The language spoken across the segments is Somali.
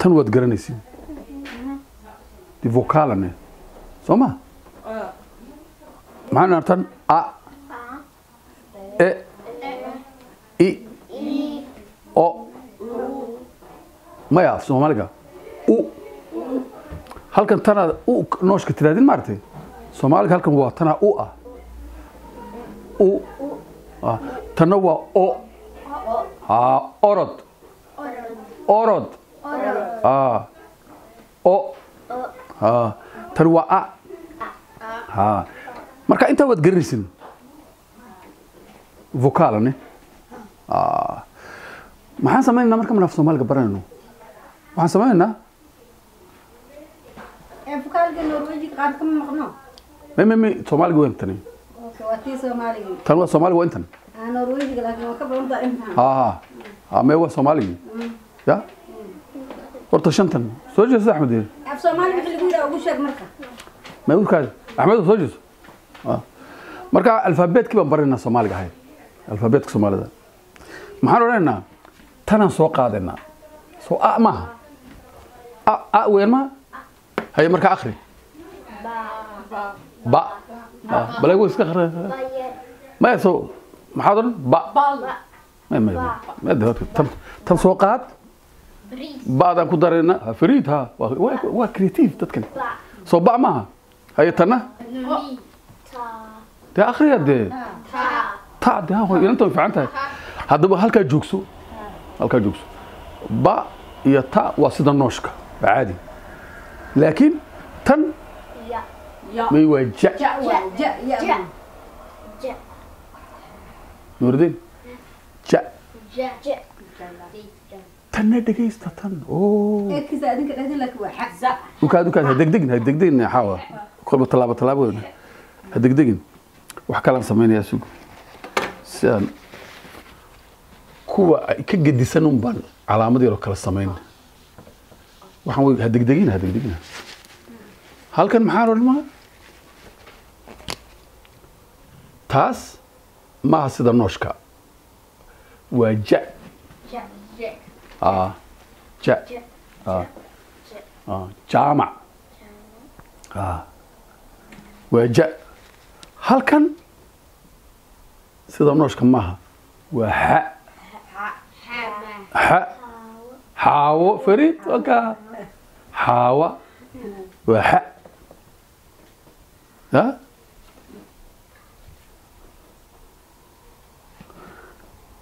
Tan waad garanaysiin. Di vocalane. Soo ma? Maxaan dhahnaa tan? A E I O. Maya af Soomaaliga U. Halkan tanaad U nooshka tiraadin maartay. Soomaaliga halkan waa tana U ah. U. Tanna waa O. Ha, orod. Orod. O. Ha, tan waa A. Ha. Marka inta waad garanaysin. Vocalane. Maxaan sameynaa marka af Soomaaliga baranayno? Waxaan sameynaa vocalka Norwejiga qaar kama maqno. Me Soomaaliga waa intan. Okay, waa tii Soomaaliga. Tan waa Soomaaliga waa intan. Norwejiga laakiin waa ka badan tahay intan. Ha, me waa Soomaaliga. Ya? Horta shantan. Soo jeeso Axmed. Af Soomaaliga wixii lagu yiraahdo ugu sheeg marka. Ma urkaad Axmed soo jeeso. Marka alfabeetkii baan baranaynaa Soomaaliga ahay. Alfabeetka Soomaalida. Maxaan odhanaynaa? Tanaan soo qaadaynaa. Soo A maaha. A A weyn ma? Haye marka akhri. Ba. Ba. Balay wuu iska akhri. Maya soo maxaad odhan? Ba. Ma ma ma tan tan soo qaad. Ba'daan ku daraynaa. Fariid ha. Waa creative dadkan. Soo ba maaha. Haye tanna? Dee akhriya dee. Ta dee ha inanta way fiican tahay. Haddaba halkaa joogso. Halkaa joogso. Ba iyo ta waa sida nooshka. Waa caadi. Laakiin tan may waa ja. Ja ja. Nuruddin. Ja. Tanna dhegeysta tan. Oo. Ekisa adinka dhahdin laakiin waa xa. Ukaad ukaad ha degdegin, ha degdegin xaawa. Kolba tallaabo tallaabo weyn. Ha degdegin. Wax kale aan sameynayaa sugo. Si aan kuwa ay ka gedisan un baan calaamad yar oo kala samayn. Waxaan wey ha degdegin, ha degdegin. Halkan maxaa odhan maa? Taas maaha sida nooshka. Waa ja. Ja. Jaamac. Waa ja. Halkan sida nooshka maaha. Waa xa. Xa. Xaawo Fariid waka. Xaawa. Waa xa. Ha?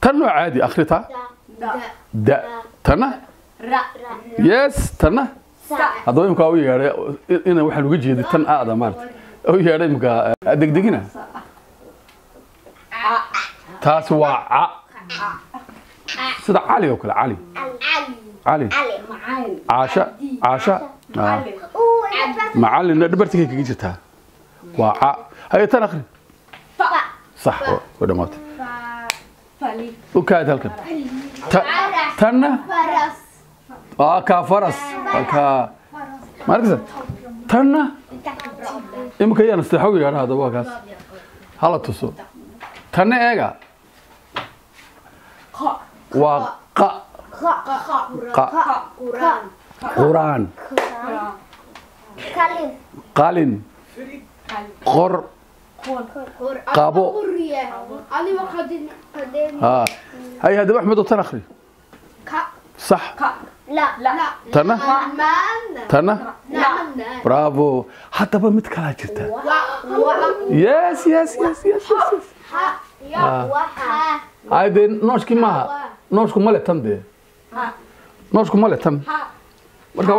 Tan waa caadi akhrita. Da. Tana? Ra. Yes, tana? Haddaba imka u yeedhay inaan waxaan uga jeeday tan aada maarta. U yeedhay imka degdegina. Taas waa ca. Sida Cali oo kale, Cali. Cali. Caasha, Caasha. Macallin dhabartigay kaga jirtaa. Waa ca. Haye tan akhri. Sax, waa dhamaatay. U kaad halkan. Tanna? Ka faras. Ka. Ma arkaysaa? Tanna? Imika yaan istaxow yeedha haddaba waa kaas. Hala tuso. Tanna eega. Waa qa. Qa. Quraan. Qalin. Qor. Qabo. Haye haddaba Axmed oo tan akhri. Sax. Tana? Tana? Bravo. Haddaba mid kalaa jirta. Yes, yes, yes, yes, yes. Ay dee nooshkii maaha. Nooshku ma le tan dee. Nooshku ma le tan. Marka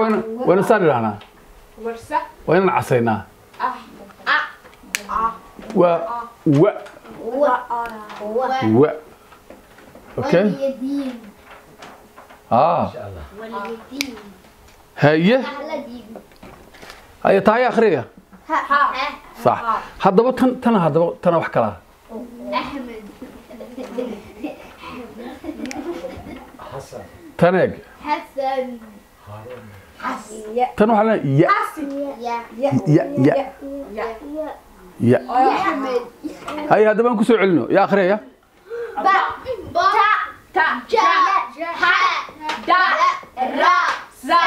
wayna saan idhahnaa. Waa inaan casaynaa. Waa wa. Wa. Okay? Haye. Haye tahay akhriya. Sax. Haddaba tan tan haddaba tan wax kala. Axmed. Xasan. Tan eeg. Xasan. Tan waxa la ya. Ya. Ya ya. Ya. Axmed. Haye haddaba aan ku soo celino. Ya akhriya. Ba ta ta ja ha da ra sa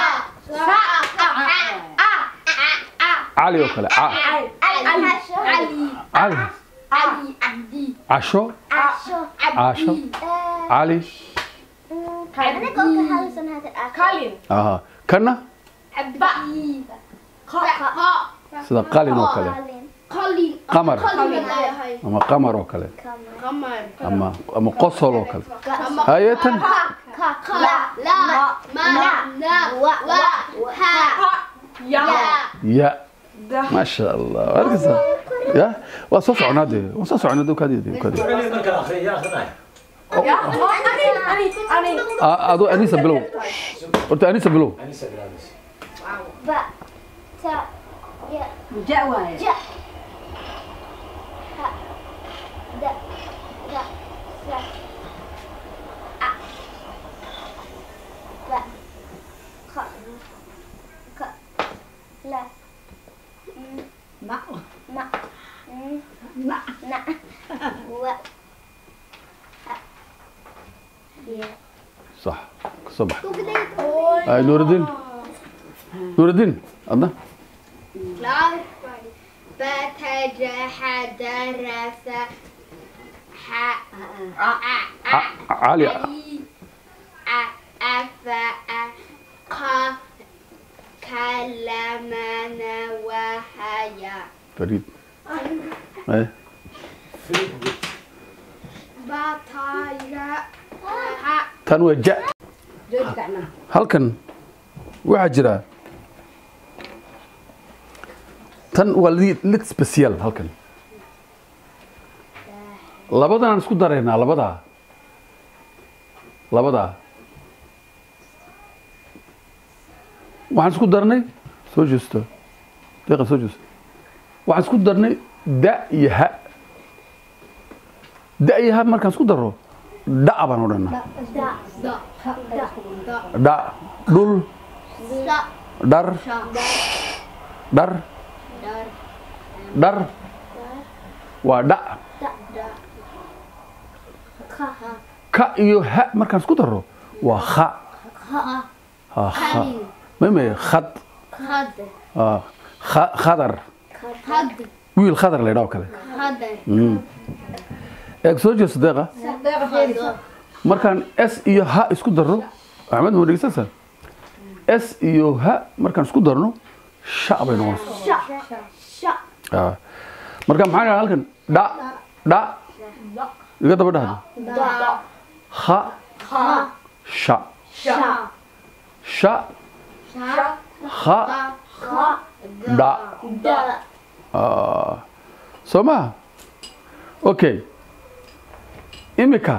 Cali oo kale. Ca. Ali. Cali. Ali Abdi. Casho. Casho. Casho. Cali. Kalin. Aha. Kana Abdi. sida qalin oo kale. Qalin. Qamar. Ama qamar oo kale. Qamar. Ama qosol oo kale. Haye tan. Ka. La. La. Ma. Na. Wa. Ha. Ya. Ya. ما شاء الله. Arkaysa. Ya. Waa soo soconaa dee. Waa soo soconaa dee kaadi dee kaadi. Marka la akhriyo yaa akhrinaya. Ani ani ani. Adu Anisa bilow. Horta Anisa bilow. Anisa bilaabaysa. Ba. Ta. Ya. Ja waaye. Ja. Ha. Da. Da. Sa. A. Ba. Kha. Ka. La. Na. Ma. N. Na. Na. Wa. Ha. Ya. صح. صبح. هاي نور الدين. نور الدين. أنا. لا. فتجحدرس ح ع علي. ع أف ق كلمنا وهيا. فريد. ايه. بطايا Tan waa ja. Jooji gacmaha. Halkan waxaa jira tan waa lid special halkan. Labadan aan isku daraynaa labadaa. Labadaa. Waxaan isku darnay soo jeesto. Deeqa soo jeesto. Waxaan isku darnay da iyo ha. Da iyo ha markaan isku darro da baan odhanaa. Da Da. Da dhul da dhar dhar dhar waa dha. Da ka Ka iyo ha markaan isku darro waa kha. Kha Ha kha. May khad. Khad. Kha khadar. Khad. Wiil khadar la yidhaho kale. Khad. Eeg soo jeesto deeqa. Deeqa fiiri. Markaan s iyo h isku darro Axmed ma dhegeysanaysaa? S iyo h markaan isku darno sha bay noqonaysaa. Sha sha. Marka maxaan idhahaa halkan dha dha iga daba dhahdo Da kha kha sha sha sha sha kha kha dha. Da. Soo maha? Okay. Imika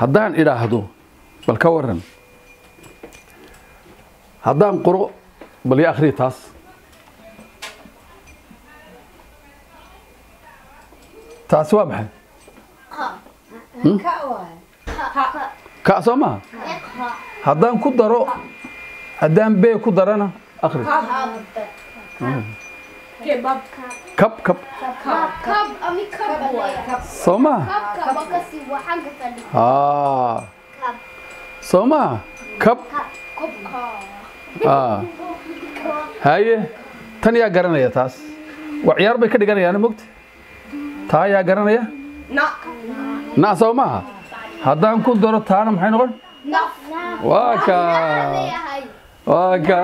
haddaan idhaahdo bal ka waran haddaan qoro bal ii akhriya taas. Taasi waa maxay? Ka waaye. Ka soo maha? Haddaan ku daro haddaan bee ku darana akhri. Kebab. Kab kab. Kab ami kab waay. Soo maha? Kab kab kasi waxaan ka fadhi. Haa. Kab. Soo maha? Kab. Kab ka. Haye tan yaa garanaya taas. Waa ciyaar bay ka dhiganayaan mogta. Taa yaa garanaya? Na. Na soo maha? Haddaan ku daro taana maxay noqon? Naf. Waa ka. Waa ka.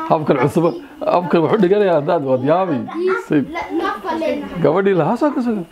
Habkan cusub habkan wuxuu dhiganayaa haddaad waad yaabi. Naf leenahay. Gabadhii lahaa soo ka soo.